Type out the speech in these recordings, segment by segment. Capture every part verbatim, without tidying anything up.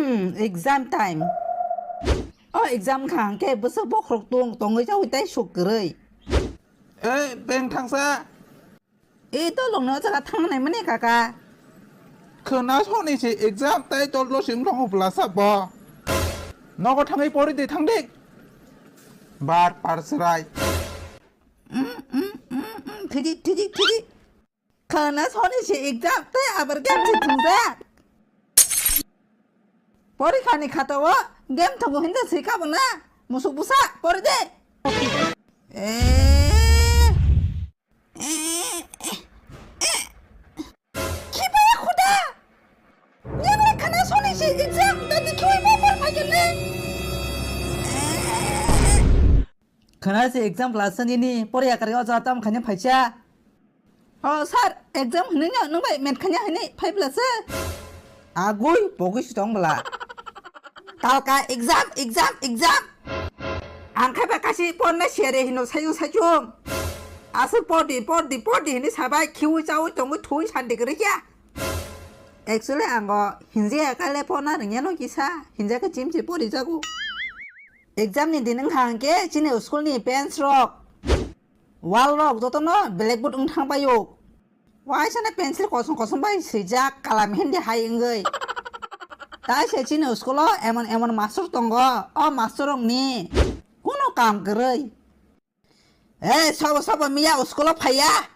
Hmm, exam time. O exam kha hwnkhe bwswk bokhorok tung tongwi jawi tei suk kwrwi. Ei, beng thangsa. E tolongni o jaga thangna naimani kaka. Khwna soni se exam tei toldo sim thangwi bwlasa bo. Nogo thangwi pori de thang de. Bar par chwrai. Mm, mm, mm, mm, thidi, thidi, thidi. Khwna soni se exam tei abar game se thwngjak. Porikha ni khata o game thwngo hinda swi kha bo na. Musuk busa, pori de. Eh. Eh, eh, eh. Khibaya khuda. Yang le khwna soni se exam da dikhiwi bo por phai kene. Khwna se exam class nini pori akari o jora tam khani phaisa. O sir, exam hwnwi no nwng bai met khanya hwnwi phai bwla se. Agui pogwi si tong bwla. Talka exam, exam, exam. Ang khai ba kasi porna siya re hino sayung sayung. Aswk pordi, pordi, pordi hwnwi sabai khiwi chawi tongwi thui sandi kwrwi kya. Actually ang o hinjaya kale porna rwngya no kisa, hinjaka chimchi pori jago. Exam ni din wngkha hwnkhe chini school ni bench rok, wall rok jotono blackboard wng thang bai o. Waisa no pencil kosom kosom bai swijak kalam hindi hai wngwi. Tai se chini school o emon emon mastor tongo, o mastor rok ni kuno kam kwrwi. Ei, sobo sobo miya school o phaiya?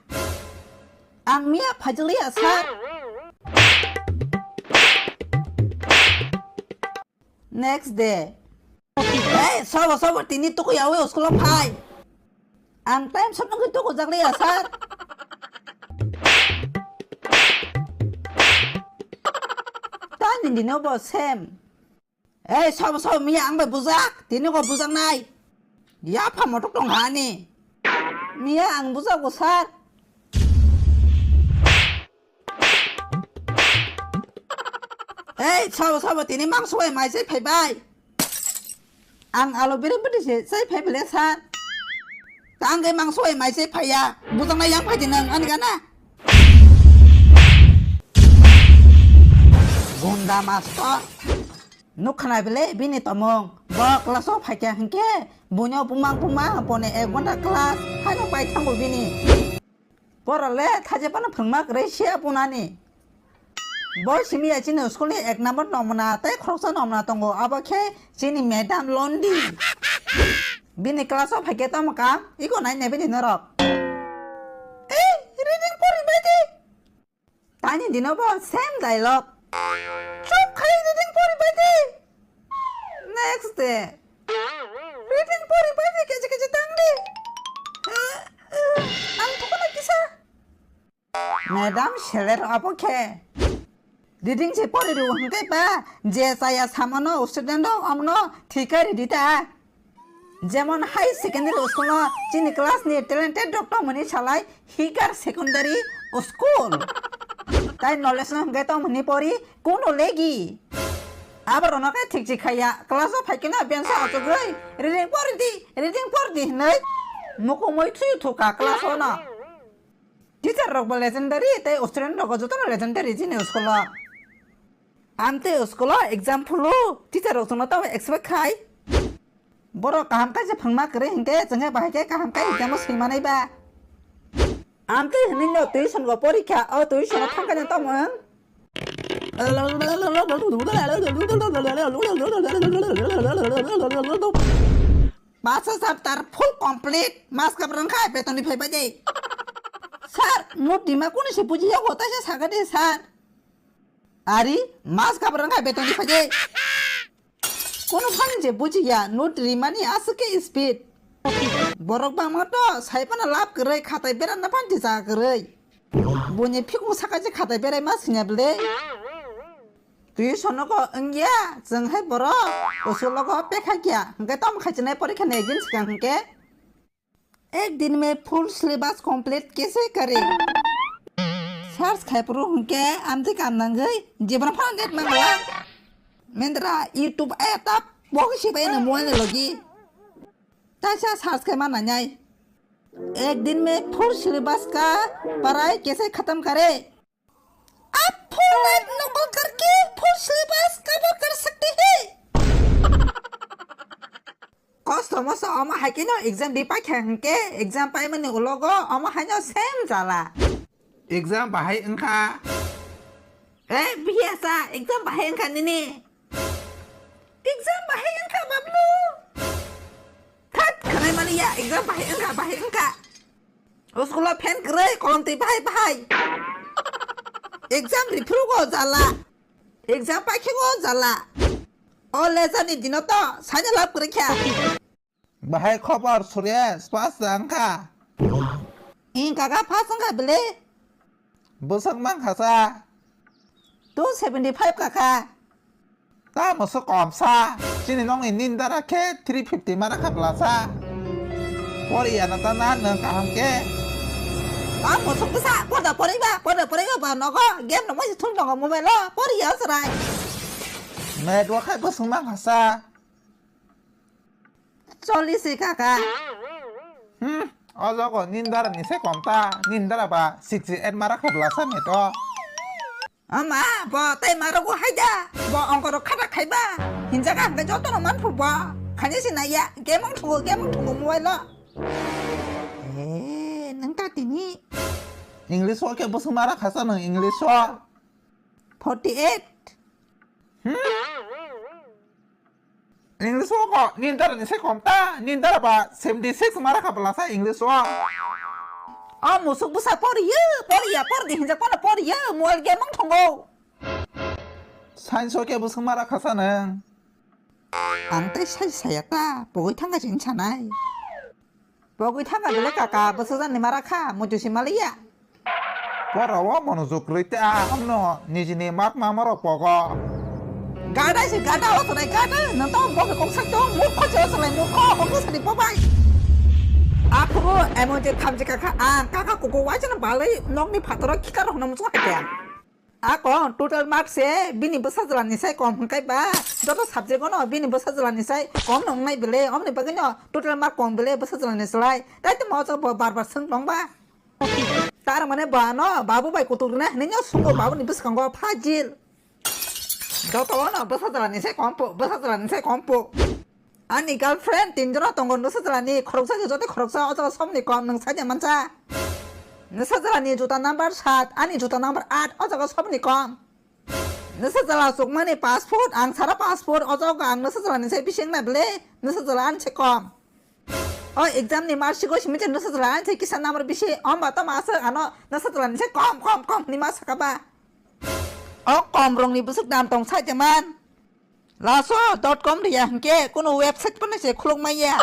Ang miya phaijakliya sir. Next day. Ei, sobo sobo tini tuku yawi school o phai. Ang time sot nungwi tuku jakliya sir. Tani dino bo same. Ei, sobo sobo miya ang bai bujak, tini ko bujak nai. Yapha motok tong hani. Miya ang bujak bo sir. Ei, sabo, sabo, tini mangso bai mai sai phai bai. Ang alo biri bidi se sai phai bele san. Tang ke mangso bai mai sai phai ya. Bujang na yang phai di nang ani gana. Gunda master. Nuk khana bele bini tomong. Bo class o phai kya hingke. Bunyo bumang bumang pone ek gonta class. Haino pai thango bini. Pora le thaje pano phwrwngma kwrwi siya punani. Bo simi ya chini school ni ek number nomna tei khoroksa nomna tongo, abo khe chini madam Londi. Bini class o phaikhe tamo kam, iko nai nai bini norok. Ei, reading pori bai di. Tani dino bo same dialogue. Chup khai reading pori bai di. Next day. Reading pori bai di, keje keje tang di. Ang thukuna kisa. Madam seler abo khe. Reading se pori ru hwnkhe ba, je chaya samano student rok amno thikari di ta. Jemon high secondary school no chini class ni talented rok tongmani salai Higher Secondary School. Tai knowledge no hwnkhe tongmani pori kuno legi. Aborok no khe thik si khaiya, class o phaikhe no bench o achugwi reading pori di, reading pori di hinwi mukumui thwi thuka class o no. Teacher rok bo legendary tei student rok jotono legendary chini school o. Amtwi school o exam phulu teacher rok chwngno tamo expect khai. Borok kaham kaisa phwrwngma kwrwi hinkhe chwngkhe bahai khe kaham kai exam o swimanai ba. Amtwi hwnwi no tuition go porikha, o tuition o thangkhe no tamo wng. Paso chapter full complete, mas kabrang khai betoni phai bai de. Sir, note rima kunu se buji yago, taisa saga de, sir. Ari, mas kabrang khai betoni phai de. Kono phani je bujiya, note rimani aswk khe speed. Borok bangma to sai phano lab kwrwi, khatai bera na phan tisa kwrwi. Buini phikung saka je khatai berai ma singya bwle. Twi sono ko wngya, chwng hai borok usulo ko pekha kya, hwnkhe tom khai chinai porikha ni ekdin swkang hwnkhe. Ek din mein full syllabus complete kaise kare? Search khai phuru hwnkhe amtwi kam nangwi jibon phano net mangla. Mendra YouTube app ta bo khe sibai no mobile ni logi. Taisa search khai ma nangnai. Ek din mein full syllabus ka parai kaise khatam kare? Ab full night nokol karke full syllabus cover kar sakte So, omo hai khe no exam di paikha hwnkhe, exam paimani ulogo omo hai no same jala. Exam bahai wngkha. Eh, bihia sa, exam bahai wngkha nini. Exam bahai wngkha, Bablu. That khanai mani ya, exam bahai wngkha, bahai wngkha. O school o fan kwrwi, kolom twi bahai bahai. Exam riphurugo jala. Exam paikhe go jala. O lejar ni dino to saina lab kwrwi kha. Bahai khobor Suresh, pass wngkha. Ing kaka pass wngkha bile? Bwswk mankha sa? Two seventy five kaka. Tamo se kom sa? Chini nokni nindara khe three fifty ma rakha bwla sa. Poriya na ta na nwng kaham khe. Tamo se bwsa porda poriba, porda poriba ba nogo game no mai thum nogo mobile o poriya serai. Network hai bwswk mankha sa? Chollish kaka. Hmm, o jogo nindara ni se kom ta, nindara ba sixty eight ma rakha bwla sa me to. Ama, bo tai ma rogo hai da, bo ongko rok khata khaiba, hinjaga hwnkhe joto no man phu bo, khani si naiya, game ong thungo, game ong thungo mobile o. Eh, nang ta tini. English o khe bwswk ma rakha sa nwng English o? Forty eight. Hmm? English o ko nindara ni se kom ta, nindara ba seventy six ma rakha bwla sa English o. O musuk bwsa poriya, poriya, pordi hinjak pano poriya, mobile game ong thungo. Science o khe bwswk ma rakha sa nwng? Ang tai sai saya ta, pogwi thangkha sini sanai. Pogwi thangkha bele kaka, bwsajani mara kha, muitu si maliya. Pora o monojog rwi ta, amno nijini mak mama rok pogo. Gada si gada o sanai gada, nang to bo kok sak to, murkho se o sanai murkho, kok sani pobai. Aphuru emon je thamji kaka, ang kaka kuku waisana balai nokni phataro khikar rok no muchung hakya. Ako total mark se bini bwsajwlani sai kom hwnkhe ba, joto subject-o no bini bwsajwlani sai kom no wngnai bele, omni bagwi no total mark kom bele bwsajwlani slai. Tai tamo bo bar bar swng tong ba. Tar mane ba no babu bai kutuk rwna hinwi no sungo babuni bwskango phajil. Joto no bwsajwlani sai kom po, bwsajwlani sai kom po. Ani girlfriend tin jora tongo, nwsajwlani khoroksa se joto khoroksa, o jaga sobni kom nwng saida mansa. Nwsajwlani juta number sat, ani juta number aat, o jaga sobni kom. Nwsajwla chukmani pass foot, ang sara pass foot, o jaga ang nwsajwlani sai bising na bele, nwsajwla ani se kom. O exam ni mark sheet o simi nwsajwla ani se kisa number bisi, omba tamo aswk ano nwsajwlani se kom, kom, kom, ni ma saka ba. O kom rongni bwswk dam tong saida man. Laso dot com riya hwnkhe kunu website phano se khuluk maya.